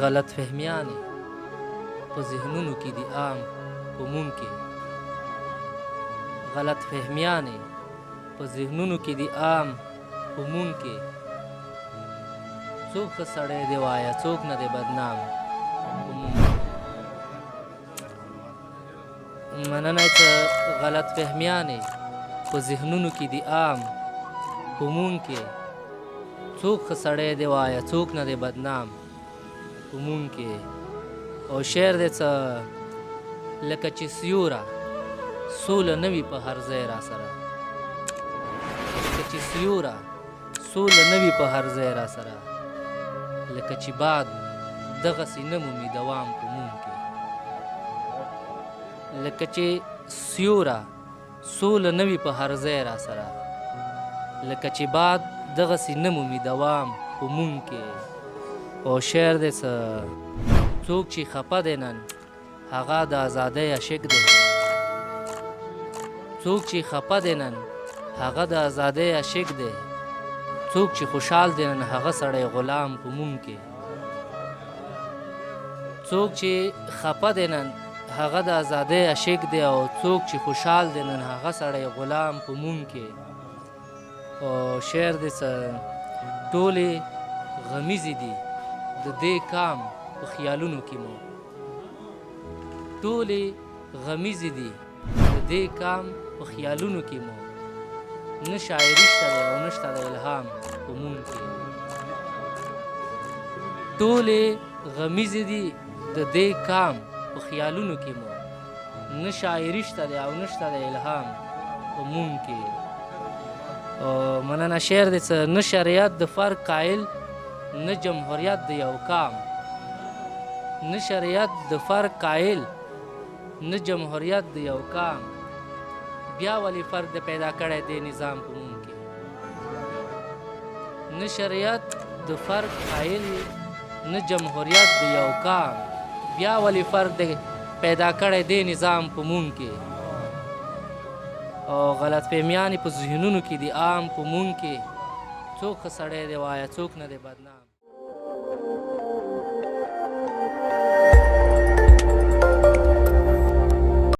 غلط فهمیانې په ذهنونو کې دي عام په مونږ کې. غلط فهمیانې په ذهنونو کې دي عام په مونږ کې. څوک ښه سړی دی وایه، څوک نه دی بدنام په مونږ کې. مننه چې غلط فهمیانې په ذهنونو کې دي عام په مونږ کې. څوک ښه سړی دی وایه، څوک نه دی بدنام په مونږ کې. او شعر دی څه لکه چې سیوره سوله نه وي په هر ځای را سره. لکه چې سیوره سوله نه وي په هر ځای را سره. لکه چې باد دغسې نه مومي دوام په مونږ کې. لکه چې سیوره سوله نه وي په هر ځای را سره. لکه چې باد دغسې نه مومي دوام په مونږ کې. او شعر دی څه څوک چې خپه دی نن هغه د ازادۍ عاشق دی. څوک چې خپه دی نن هغه د ازادۍ عاشق دی. څوک چې خوشحال دی نن هغه سړی غلام په مونږ کې. څوک چې خپه دی نن هغه د ازادۍ عاشق دی، او څوک چې خوشحال دی نن هغه سړی غلام په مونږ کې. او شعر دی څه ټولې غمیزې دي د دې کام په خیالونو کې مو. ټولې غمیزې دي د دې کام په خیالونو کې مو. نه شاعري شته دی او نه شته د الهام په مونږ کې. ټولې غمیزې دي د دې کام په خیالونو کې مو. نه شاعري شته دی او نه شته د الهام په مونږ کې. او مننه شعر دی څه نه شریعت د فرق قایل، نه جمهوریت د یو کام. نه شریعت د فرق قایل، نه جمهوریت د یو کام. بیا ولې فرق د پیدا کړی دی نظام په مونږ کې. نه شریعت د فرق قایل، نه جمهوریت د یو کام. بیا ولې فرق د پیدا کړی دی نظام په مونږ کې. او غلط فهمیانې په ذهنونو کې دي عام په مونږ کې. څوک ښه سړی دی وایه، څوک نه دی بدنام.